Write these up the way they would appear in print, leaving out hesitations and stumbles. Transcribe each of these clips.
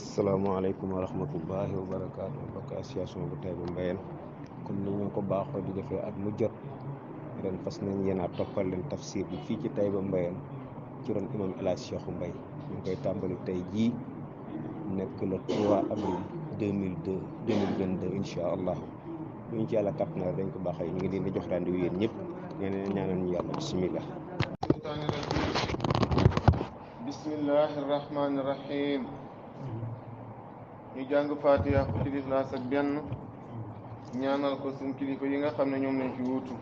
asalaamaaleykum wa rahmatullahi wa barakaatu mbokk association bu Taïba Mbayène comme ni ñu ko baaxoo di defee at mu jot ren fas nañ yéen a toppal leen tafsir bi fii ci Taïba Mbayène ci ron imam El Hadj Cheikhou Mbaye ñu ngi koy tàmbali tey jii nekk le 3 avril 2022 incha allah lu ñu ci yàlla kàttanal dañ ko baaxee ñu ngi leen di jox rendez-vous yéen ñëpp ñeneen ñaanal ñu yàlla bismillah. bismillahi rahmaani rahim. ñu jàng fatiha ku ci Ixlaas ak benn ñaanal ko suñ kilifa yi nga xam ne ñoom lañ fi wuutu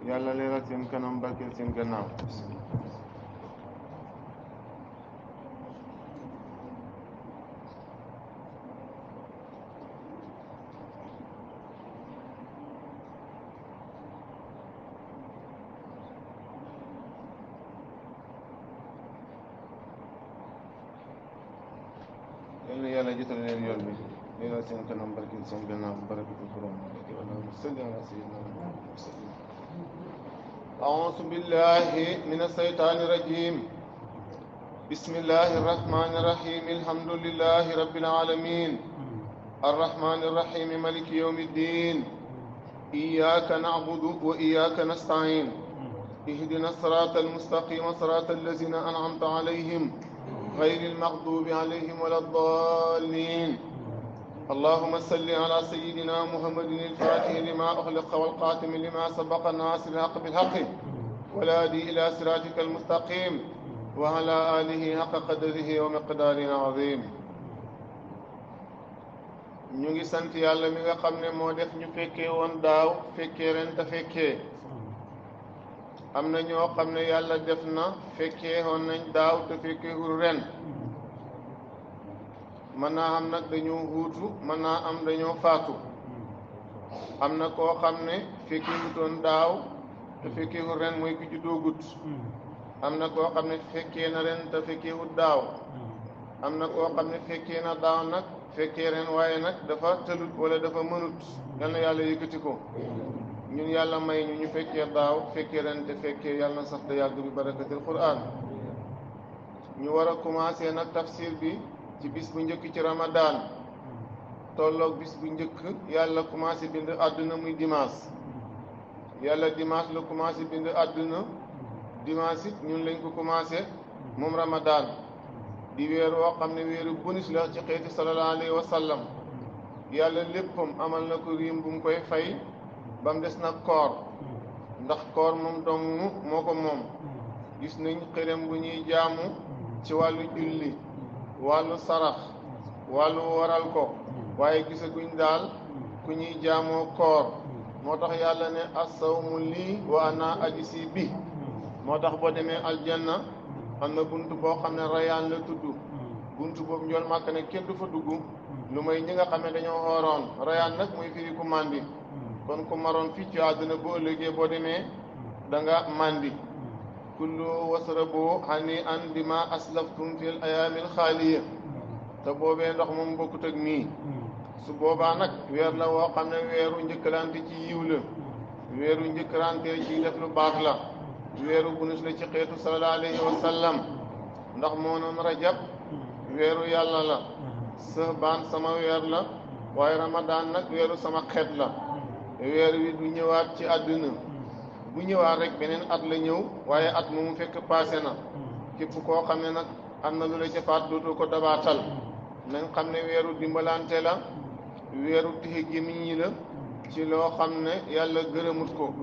yàlla leeral seen kanam barkeel seen gannaaw. yal na yàlla jotal leen yoon bi leeral seen kanam barkeel seen gannaaw barakatul Quran allahumma salli ala sayyidina Muhammad wa sallim. a'uuzu billahi mina shaytaani rajiim. bismillahi rahmaani rahiim. alhamdulillahi rabbil aalamiin. arrahmaani rahiim. maliki yawmi ddiin. iyyaaka na'budu wa iyyaaka nasta'iin. ihdina siraatal mustaqiim siraatal laziina an'amta alayhim غير المغضوب عليهم ولا الضالين. اللهم صل على سيدنا محمد الفاتح لما أغلق والقاتم لما سبق الناصر الحق بالحق والهادي إلى صراطك المستقيم وعلى آله حق قدره ومقداره العظيم. ñu ngi sant yàlla mi nga xam ne moo def ñu fekkee woon daaw fekkee ren te fekkee am na ñoo xam ne yàlla def na fekkee woon nañ daaw te fekkeewul ren mën naa am nag dañoo wuutu mën naa am dañoo faatu am na koo xam ne fekkeewutoon daaw te fekkeewul ren mooy ki juddoogut am na koo xam ne fekkee na ren te fekkeewut daaw am na koo xam ne fekkee na daaw nag fekkee ren waaye nag dafa tëlut wala dafa mënut yal na yàlla yëkkati ko ñun yàlla may ñu fekkee daaw fekkee ren te fekkee yàlla na sax te yàgg bi barakatul Qur'an. ñu war a commencé nag tafsir bi ci bis bu njëkk ci Ramadan tolloog bis bu njëkk yàlla commencé bind àdduna muy dimanche yàlla dimanche la commencé bind àdduna dimanche it ñun lañ ko commencé moom Ramadan di weer woo xam ne weeru bonus la ci xeeti sallallahu alayhi wa sallam yàlla léppam amal na ko riim bu mu koy fay ba mu des nag koor ndax koor moom dong moo ko moom. gis nañ xërëm bu ñuy jaamu ci wàllu julli wàllu sarax wàllu waral ko waaye gisaguñ daal ku ñuy jaamoo koor moo tax yàlla ne as-sawmu lii wa ana ajzi bi moo tax boo demee aljanna am na buntu boo xam ne rayaan la tudd buntu boobu njool màkk ne kenn du fa dugg lu may ñi nga xam ne dañoo xooroon rayaan nag mooy firi ku màndi kon ku maroon fii ci àdduna boo ëllëgee boo demee da nga màndi kullu wasrabu hani an bima aslaftum fil ayaamil xaaliya te boobee ndox moom bokkut ak nii su boobaa nag weer la woo xam ne weeru njëkkalante ci yiw la weeru njëkkalante ci def lu baax la weeru bunus la ci xeetu sallallahu alayhi wa sallam ndax moo noon rajab weeru yàlla la sahbaan sama weer la waaye ramadan nag weeru sama xeet la weer wi du ñëwaat ci àdduna bu ñëwaat rek beneen at la ñëw waaye at moomu fekk passé na képp koo xam ne nag am na lu la ca faat dootoo ko dabaatal nañ xam ne weeru dimbalante la weeru tixe gémmiñ ñi la ci loo xam ne yàlla gërëmut ko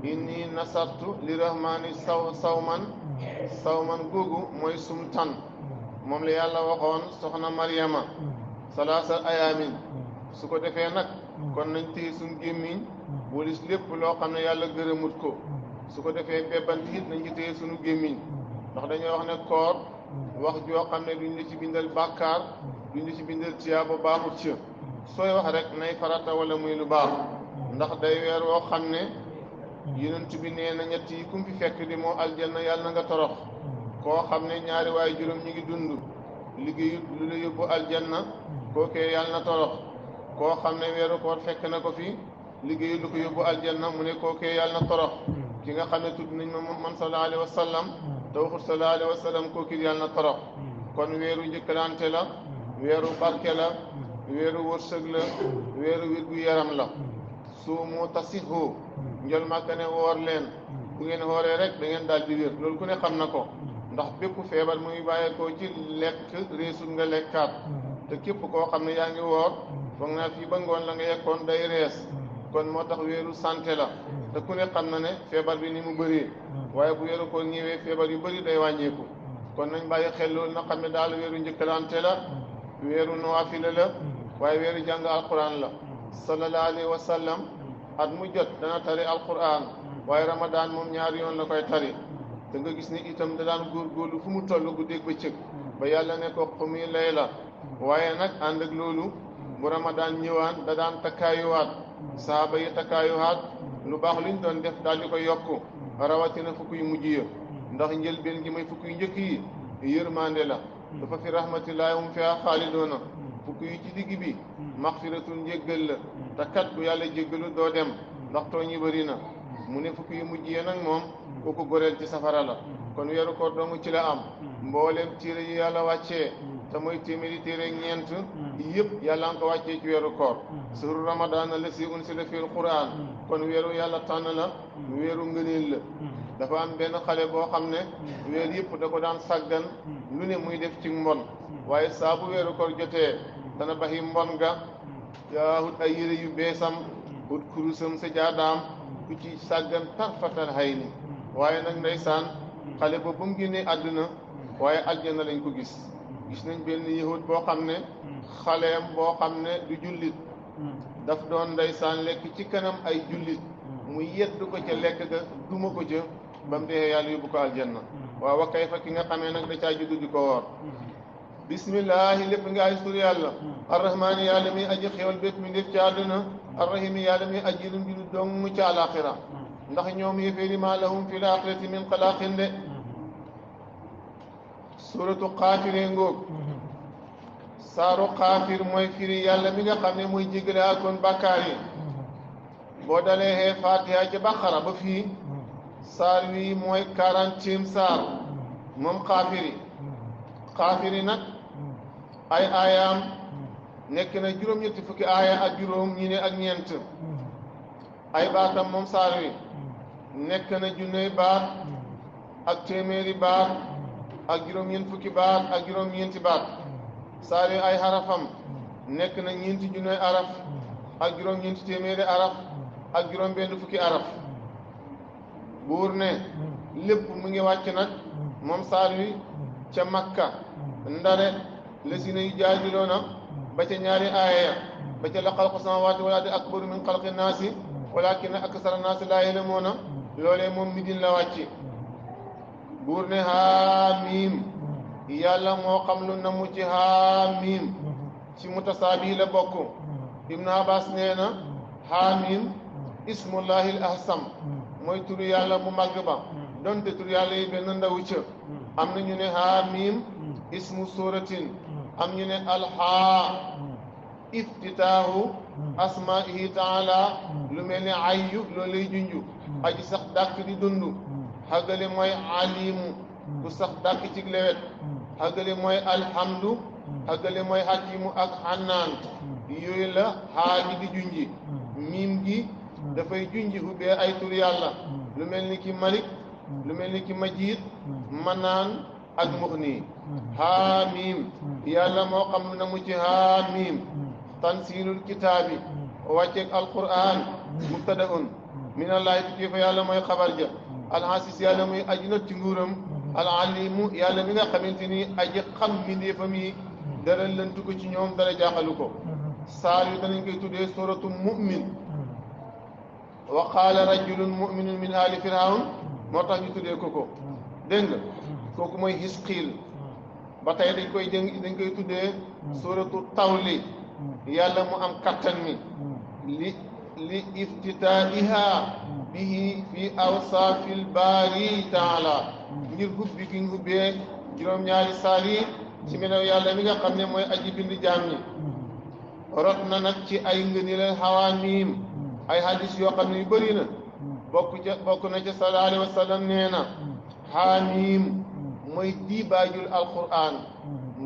inni nasartu li rahmaani sawman googu mooy sumtan moom la yàlla waxoon soxna Maryama salaasa ayaamin su ko defee nag kon nañ téye suñ gémmiñ bolis lépp loo xam ne yàlla gërëmut ko su ko defee bebbanti it nañ ci téye suñu gémmiñ ndax dañoo wax ne koor wax joo xam ne duñ la ci bindal bàkkaar duñ la ci bindal tiyaaba baaxut ca sooy wax rek nay farata wala muy lu baax ndax day weer woo xam ne yonent bi nee na ñett yi kum fi fekk di moo aljanna yàlla na nga torox koo xam ne ñaari waay juróom ñi ngi dund liggéeyut lu la yóbbu aljanna kookee yàlla na torox koo xam ne weeru koor fekk na ko fi liggéey lu ko yóbbu aljanna mu ne kookee yàlla na torox ki nga xam ne tudd nañ ma man sallallahu alayhi wa sallam te waxut sallallahu alayhi wa sallam kooku yàlla na torox kon weeru njëkkalante la weeru barke la weeru wërsëg la weeru wirgu yaram la suumu tasihu njol màkka ne woor leen bu ngeen wooree rek da ngeen daal di wér loolu ku ne xam na ko ndax bépp feebar muy bàyyeekoo ci lekk reesul nga lekkaat te képp koo xam ne yaa ngi woor foog naa fii ba ngoon la nga yekkoon day rees kon moo tax weeru santé la te ku ne xam na ne feebar bi ni mu bëree waaye bu weeru ko ñëwee feebar yu bëri day wàññeeku kon nañ bàyyi xel loolu na xam ne daal weeru njëkkalante la weeru nawaafila la waaye weeru jàng alquran la sallallahu alayhi wa sallam at mu jot dana tari alquran waaye ramadan moom ñaari yoon la koy tari te nga gis ni itam da daan góorgóorlu fu mu toll guddeeg bëccëg ba yàlla ne ko xumi layla waaye nag ànd ak loolu bu ramadan ñëwaan da daan takkaayuwaat sahaaba yi takkaayuwaat lu baax luñ doon def daal di ko yokku rawatina fukk yu mujj ya ndax njëlbeen gi may fukk yu njëkk yi yërmande la dafa fi rahmatillahi hum fiha xaalidoona fukk yu ci digg bi maxfiratun njéggal la te kat bu yàlla jéggalu doo dem ndax tooñ yi bëri na mu ne fukk yu mujj ya nag moom kooku goreel ci safara la kon weeru koor dong ci la am mboolem téere yi yàlla wàccee te mooy téeméeri téere ñeent yëpp yàlla nga ko wàccee ci weeru koor sahru ramadan allasi unsila fi alquran kon weeru yàlla tànn la weeru ngëneel la dafa am benn xale boo xam ne weer yëpp da ko daan sàggan lu ne muy def ci mbon waaye saa bu weeru koor jotee dana baxi mbon ga yaa hut ay yére yu beesam hut kurusam sa jaadaam ku ci sàggan tarfatal hay ni waaye nag ndeysaan xale ba mu génnee àdduna waaye aljana lañ ko gis nañ benn yahud boo xam ne xaleem boo xam ne du jullit daf doon ndeysaan lekk ci kanam ay jullit mu yedd ko ca lekk ga duma ko ca ba mu dee yàlla yóbbu ko aljanna waaw wa kayfa ki nga xamee nag da caa juddu di ko woor bismillahi lépp nga ay sur yàlla arrahmaani yàlla mi aji xewal bépp mi def ci àdduna arrahimi yàlla mi aji lum julu dong ci àlaxira ndax ñoom yëfeeri maa lahum fi laaxirati min xalaaqin de suratu xaafiree ngóog saaru xaafir mooy firi yàlla mi nga xam ne mooy jégale akoon bàkkaar yi boo dalee xee fatiha ci baqara ba fii saar wi mooy 40e saar moom xaafiri nag ay aayaam nekk na juróom-ñetti fukki aaya ak juróom ñi ne ak ñeent ay baatam moom saar wi nekk na junney baat ak téeméeri baat ak juróom-ñeent fukki baat ak juróom-ñeenti baat saar wi ay xarafam nekk na ñeenti junney araf ak juróom-ñeenti téeméeri araf ak juróom-benn fukki araf buur ne lépp mu ngi wàcc nag moom saar wi ca Makka ndare lazina yu jaajiloona ba ca ñaari aaya ba ca la xalqu samaawaati wal ardi akbaru min xalqi naasi walaakina aksara naasi laa ya'lamuuna loolee moom midin la wàcc buur ne haamiim yàlla moo xam lu namu ci haamiim ci mutasaabi la bokk Ibnu Abbas nee na haamiim ismullahi al ahsam mooy turu yàlla bu màgg ba donte turu yàlla yi benn ndawu ca am na ñu ne haamiim ismu suratin am ñu ne alhaa iftitaahu asmaihi taala lu mel ni ayyu loolu lay junju aji sax dàkk di dund xagale mooy alimu ku sax dàkk ci lewet xagale mooy alhamdu xagale mooy hakimu ak xannaan yooyu la xaa gi di junji miim gi dafay junji ubbee ay tur yàlla lu mel ni ki malik lu mel ni ki majid manaan ak muxni haamim yàlla moo xam na mu ci haamim tansiilul kitaabi wàcceeg alquran mubtadaun min allahi tukkee fa yàlla mooy xabar ja alxasis yàlla muy aji not ci nguuram alalimu yàlla mi nga xamante ni aji xam mbindeefam yi dara lëntu ko ci ñoom dara jaaxalu ko saar yu danañ koy tuddee suratu mu'min wa qaala rajulun mu'minun min aali firawn moo tax ñu tuddee ko dégg nga kooku mooy hisqiil ba tey dañ koy tuddee suratu tawli yàlla mu am kattan mi li iftitaiha bihi fi awsaafil baari taala ngir hubbi gi hubbee juróom-ñaari saar yi ci melaw yàlla mi nga xam ne mooy aji bind jaam ñi rot na nag ci ay ngëneel xawaamiim ay hadis yoo xam ne yu bëri na bokk na ca sallallahu alayhi wa sallam nee na xaamiim mooy diibaajul alquran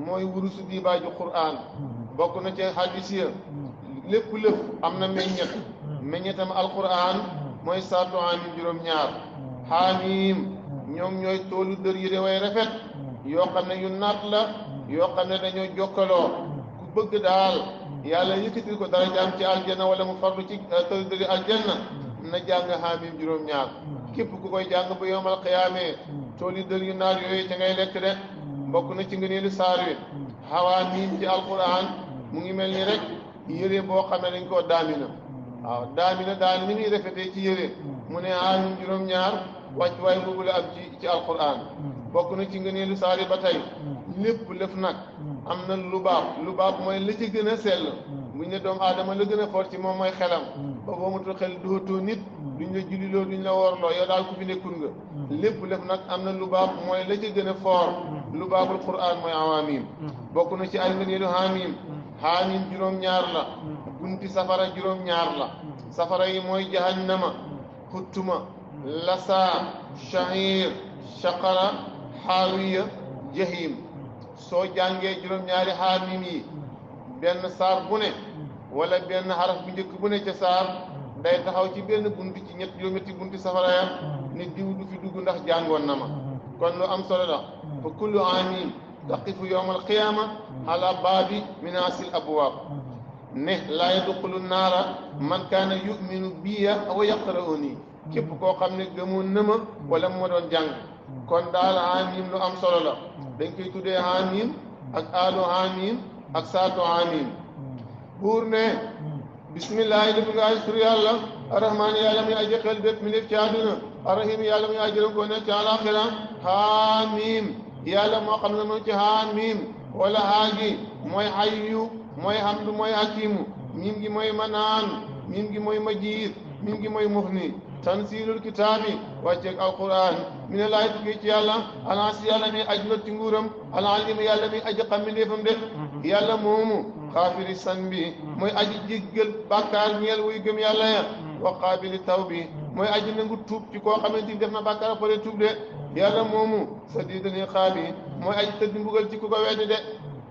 mooy wurusu diibaaju Qur'an bokk na ci hadis ya lépp am na meññetam alquran mooy saatu amin juróom-ñaar xaamim ñoom ñooy toolu dër yi de way rafet yoo xam ne yu naat la yoo xam ne dañoo jokkaloo ku bëgg daal yàlla yëkkatil ko darajaam ci aljanna wala mu farlu ci toolu dëri aljanna na jàng xaamim juróom-ñaar képp ku koy jàng bu yowmal qiyaamee toolu dër yu naat yooyu ca ngay lekk de bokk na ci ngëneelu saar wi xawaamim ci alquran mu ngi mel ni rek yére boo xam ne dañ koo daamina waaw daamina daal ni muy rafetee ci yére mu ne xaamim juróom-ñaar wàccuwaay boobu la am ci alquran bokk na ci ngëneelu saar yi ba tey lépp nag am na lu baax mooy la ci gën a sell buñ ne doomu aadama la gën a fort ci moom mooy xelam ba boo matul xel dootoo nit duñ la julliloo duñ la woorloo yow daal ku fi nekkul nga lépp nag am na lu baax mooy la ci gën a fort lu baaxul quran mooy awaamim bokk na ci ay ngëneelu xaamim juróom-ñaar la bunti safara juróom-ñaar la safara yi mooy jahannama xuttuma lasaa shahir shaqara xaawiya jahim soo jàngee juróom-ñaari xaamim yi benn saar bu ne wala benn xaraf bu njëkk bu ne ca saar day taxaw ci benn bunti ci juróom-ñetti bunti safara ya ne diw du fi dugg ndax jàngoon na ma kon lu am solo la fa kullu aamin taqifu yowma alqiyama ala baabi minaasil abwaab ne laa yadxulu naara man kaana yuminu biya wa yaqra'uni képp koo xam ne gëmoon na ma wala moo doon jàng kon daal amiin lu am solo la dañ koy tuddee amiin ak aalu amiin ak saatu amiin buur ne bismillahi li nga tur yàlla arrahmaani yàlla muy aji xel bépp mi def ci àdduna arrahim yàlla muy aji ko ne ci àlaxira haamiim yàlla moo xam ne noonu ci haamiim wala haagi mooy hayyu mooy hamdu mooy hakimu miim gi mooy manaan miim gi mooy majiid miim gi mooy muxni tansiilul kitaabi wàcceeg alquran mi ne laay tukkee ci yàlla alaasi yàlla mi aj not ci nguuram alalim yàlla mi aji xam mbindeefam de yàlla moomu xaafiri san bi mooy aji jéggal bàkkaar ñeel wuy gëm yàlla ya wa qaabili taw bi mooy aji nangu tuub ci koo xamante ni def na bàkkaar pare tuub de yàlla moomu sadiidul iqaab bi mooy aji tëdd mbugal ci ku ko weddi de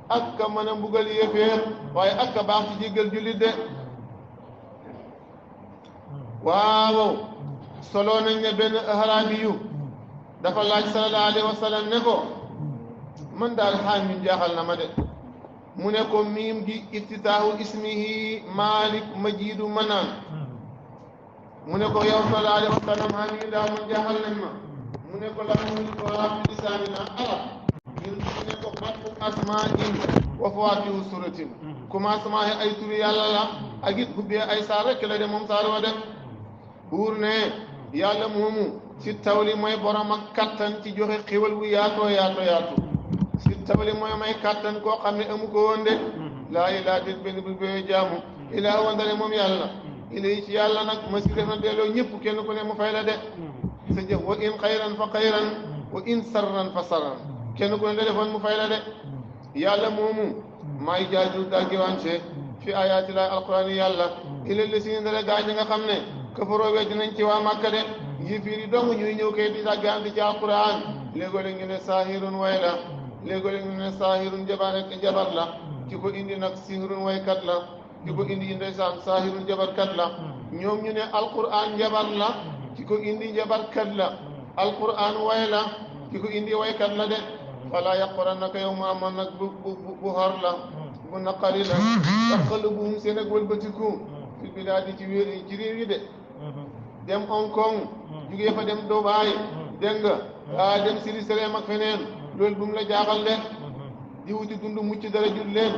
ak ka mën a mbugal yéeféer waaye ak ka baax ci jéggal jullit de waaw solo nañ ne benn arabi yu dafa laaj sallallahu alayhi wa sallam ne ko man daal xaamin jaaxal na ma de mu ne ko miim gi iftitaahu ismihi malik majidu manaan mu ne ko yow sallallahu alayhi wa sallam xaamin daal man jaaxal nañ ma mu ne ko lan mu ko raab lisaanina arab ñun mu ne ko matku asmaa'in wa fawaatihu suratin commencement yi ay turi yàlla la ak it hubbee ay saar rek la de moom saar wa def buur ne yàlla moomu si tawli mooy borom ak kattan ci joxe xéwal bu yaatoo yaatu si tawli mooy may kattan koo xam ne amu ko woon de laa ilaa dét benn bu bee jaamu ilaa wandale moom yàlla ilay ci yàlla nag ma si def na delloo ñëpp kenn ku ne mu fay la de sa jëf wa in xayran fa xayran wa in sarran fa sarran kenn ku ne da defoon mu fay la de yàlla moomu maay jaaju daggiwance fi ayaati laay alquran yi yàlla ila li si dara gaañ nga xam ne kafaroo weddi nañ ci waa Màkka de yéefar yi dong ñuy ñëw kay di sàggaan di ci alquran léegoo-léeg ñu ne saahirun way la léegoo-léeg ñu ne saahirun jabar la ki ko indi nag sihirun waykat la ki ko indi ndeysaan saahirun jabarkat la ñoom ñu ne alquran jabar la ki ko indi jabarkat la alquran way la ki ko indi waykat la de fala yaqurannaka yow Muhammad nag bu xor la bu naqari la taqallubuhum seen ak wëlbatiku fi bilaadi ci réew yi de dem Hong Kong jugee fa dem Dubaay dégg nga dem Jérusalem ak feneen loolu bu mu la jaaxal de di wuti dund mucc dara jul leen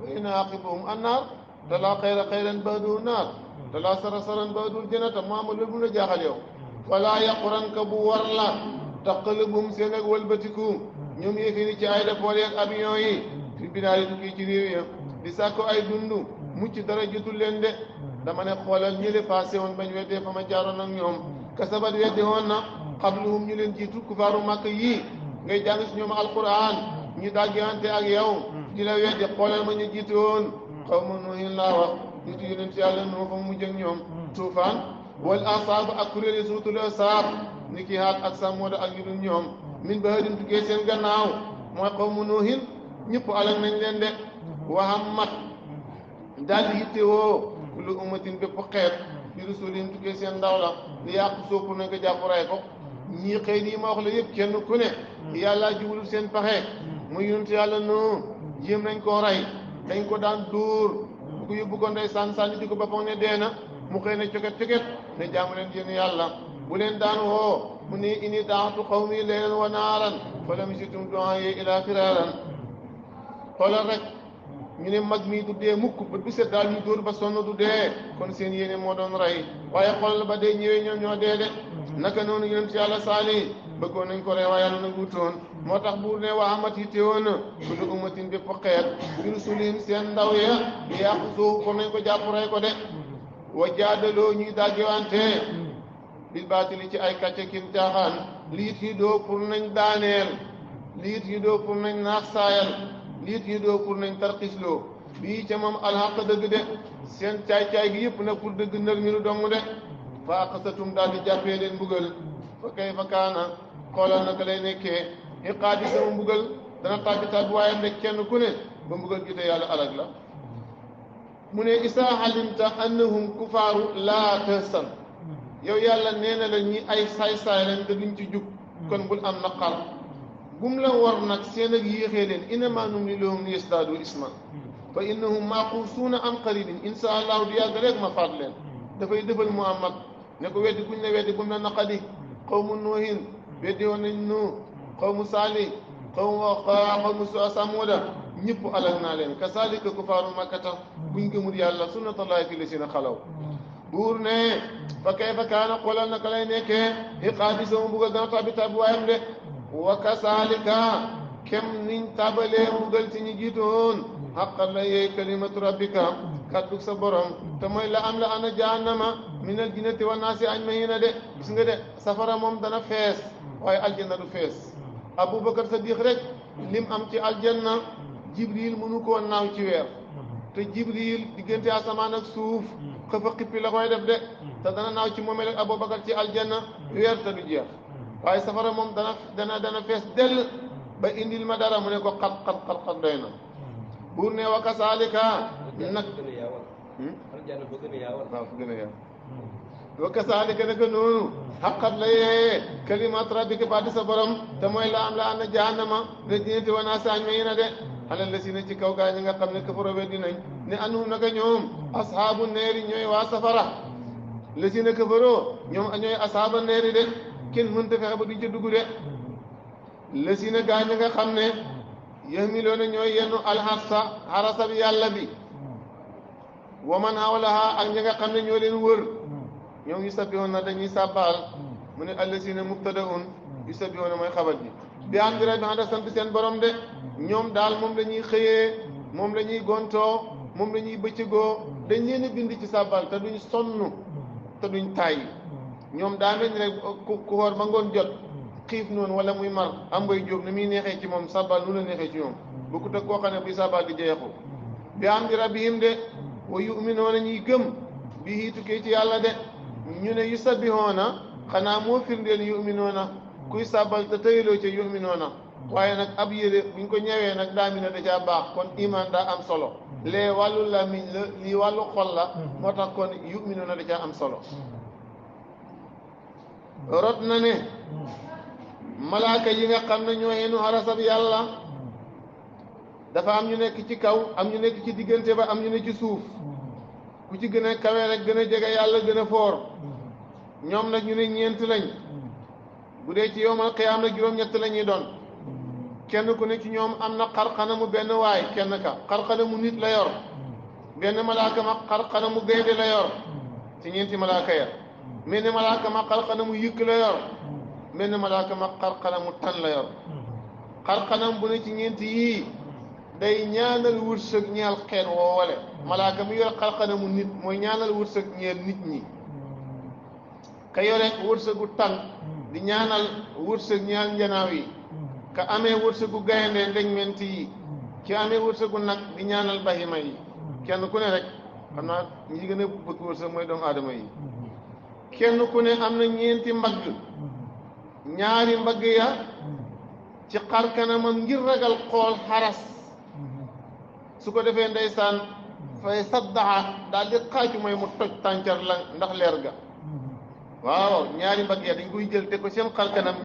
fa in aaqibuhum annaar talaa xayra xayran ba'dahu naar talaa sara saran ba'dahul jannata Muhammad loolu bu mu la jaaxal yow falaa yaquranka bu war la taqallubuhum seen ak wëlbatiku ñoom yéefini ci ay def ak avion yi fi bilaadi tukki ci réew ya di sàkko ay dund mucc dara jotul leen de dama ne xoolal ñële passé woon bañ weddee fa ma jaaroon ak ñoom kasabat weddi woon na xabluhum ñu leen jiitu kufaaru màkk yii ngay jàng si ñoom alquran ñu dàggante ak yow di la weddi xoolal ma ñu jiitu woon xaw ma nuuhin laa wax nitu yonent yàlla noo fa mujj ak ñoom tuufaan wal asaab ak kuréel yi suutul asaab ni ki haat ak sàmmooda ak yu dul ñoom min ba hadin tukkee seen gannaaw mooy xaw ma nuuhin ñëpp alak nañ leen de wahammat daal di yittewoo kullu ummatin bépp xeet bi rusulihim tukkee seen ndaw la li yàqu soopu nañ ko jàpp ray ko ñii xëy nii ma wax la yëpp kenn ku ne yàlla jubulul seen paxe mu yonent yàlla no jéem nañ koo rey dañ ko daan dóor bu ko yóbbu ko ndey sànni di ko boppam ne dee na mu xëy ne coket ne jaamu leen yéen yàlla bu leen daan woo mu ne inni daatu qawmi laylan wa naaran fa lam yazidhum du'aa'i illaa firaaran xoolal rek ñu ne mag mi du dee mukk bët bu set daal ñu dóor ba sonn du dee kon seen yéene moo doon rey waaye xoolal ba dee ñëwee ñoom ñoo dee de naka noonu yonent yàlla Saali bëggoon nañ ko rey waaye yàlla na guutoon moo tax buur ne waa amat yi teewoon na kullu ummatin bépp xeet bi rusulihim seen ndaw ya li yàqu soofu kon nañ ko jàpp rey ko de wa jaadaloo ñuy daggewante bil baatili ci ay kàcce kin caaxaan liit yi doo pour nañ daaneel liit yi doo pour nañ naax saayal liit yi doo pour nañ tarxisloo bii ca moom alxaq dëgg de seen caay-caay gi yëpp nag pour dëgg nër mi nu dong de fa aqasatum daal di jàppee leen mbugal fa kayfa kaana xoolal naka lay nekkee iqaabi sama mbugal dana tàbbi waaye nag kenn ku ne ba mbugal gi te yàlla alag la mu ne isaa alimta annahum kufaaru laa tahsan yow yàlla nee na la ñi ay saay-saay lañ te duñ ci jug kon bul am naqar bum la war nag seen ak yéexee leen innamaa numli lahum liyazdaadu isman fa innahum maaquusuuna an qaribin insha allahu di yàgg rek ma faat leen dafay defal Muhammad ne ko weddi buñ la weddi bum la naqadi qawmu nuuhin weddi woon nañ Nuux qawmu Saali qawmu Samuuda ñëpp alag naa leen kasaalika kufaaru makkata buñ gëmul yàlla sunnatullaahi fi llaziina xalaw buur ne fa kayfa kaana xoolal naka lay nekkee iqaabi sama mbugal dana tàbbi waayam de wa kasaalika kem niñ tabalee mbugal ci ñi jiitoon xaqat la yeey kalimatu rabbika kàddug sa borom te mooy la am la ana jahannama minal jinnati wan naasi ajmahiina de gis nga de safara moom dana fees waaye aljanna du fees Abubakar Sadiq rek lim am ci aljanna Jibril mënu koo naaw ci weer te Jibril diggante asamaan ak suuf xëfa xippi la koy def de te dana naaw ci moomeel ak Abubakar ci aljanna weer te du jeex waaye safara moom dana fees dell ba indil ma dara mu ne ko xat doy na buur ne wa kasaalika nag waaw fu gën a yaaw wa kasaalika naka noonu xaqat la yee kalimat rabbika baati sa borom te mooy la am la ana jahannama la jinnati wa naasi ajmahiina de alal la si ne ci kaw gaa ñi nga xam ne kafaroo weddi nañ ne anhum naka ñoom ashaabu neeri ñooy waa safara la si ne kafaroo ñoom ñooy ashaaba neeri de kenn mënta fexe ba duñ ca dugg de la si ne gaa ñi nga xam ne yahmiloona ñooy yennu xarasa bi yàlla bi wa man hawlaha ak ñi nga xam ne ñoo leen wër ñoom yusabbihuuna dañuy sàbbaal mu ne allazina mubtadaun yusabbihuuna mooy xabar ji bi am dira bi ànd ak sant seen borom de ñoom daal moom la ñuy xëyee moom la ñuy gontoo moom la ñuy bëccëgoo dañ leen a bind ci sàbbaal te duñ sonn te duñ tàyyi ñoom daa mel ni rek ku xoor ba ngoon jot xiif noonu wala muy mar am bay jóob ni muy neexee ci moom sàbbaal nu la neexee ci ñoom bu ko teg koo xam ne buy sàbbaal di jeexu bi am di rabbihim de wa yu'minuuna ñuy gëm bi tukkee ci yàlla de ñu ne yusabbihuuna xanaa moo firndeel yu'minuuna kuy sàbbal te tëyaloo ca yu'minuuna waaye nag ab yére buñ ko ñëwee nag daa mi ne da caa baax kon iman daa am solo lee wàllu làmmiñ la lii wàllu xol la moo tax kon yu'minuuna da caa am solo rot na ne malaaka yi nga xam ne ñoo yenu xarasab yàlla dafa am ñu nekk ci kaw am ñu nekk ci diggante ba am ñu ne ci suuf ku ci gën a kawe rek gën a jege yàlla gën a foor ñoom nag ñu ne ñeent lañ bu dee ci yowmal qiyaam nag juróom-ñett la ñuy doon kenn ku ne ci ñoom am na xarxanamu benn waay kenn ka xarxanamu nit la yor benn malaaka ma xarxanamu gaynde la yor ci ñeenti malaaka ya mel ni malaaka ma xarxanamu yëkk la yor mel ni malaaka ma xarxanamu tan la yor xarxanam bu ne ci ñeenti yii day ñaanal wërsëg ñeel xeet woowale malaaka mi yor xarxanamu nit mooy ñaanal wërsëg ñeel nit ñi ka yore wërsëgu tan di ñaanal wërsëg ñeel njanaaw yi ka amee wërsëgu gaynde ndegment yi ki amee wërsëgu nag di ñaanal bahima yi kenn ku ne rek xam naa ñi gën a bëgg wërsëg mooy doomu aadama yi kenn ku ne am na ñeenti mbagg ñaari mbagg ya ci xar kanamam ngir ragal xool xaras su ko defee ndeysaan fay saddaxa daal di xaacu mooy mu toj tàncar la ndax leer ga waaw ñaari mbagg ya dañ koy jël te ko seen xar kanam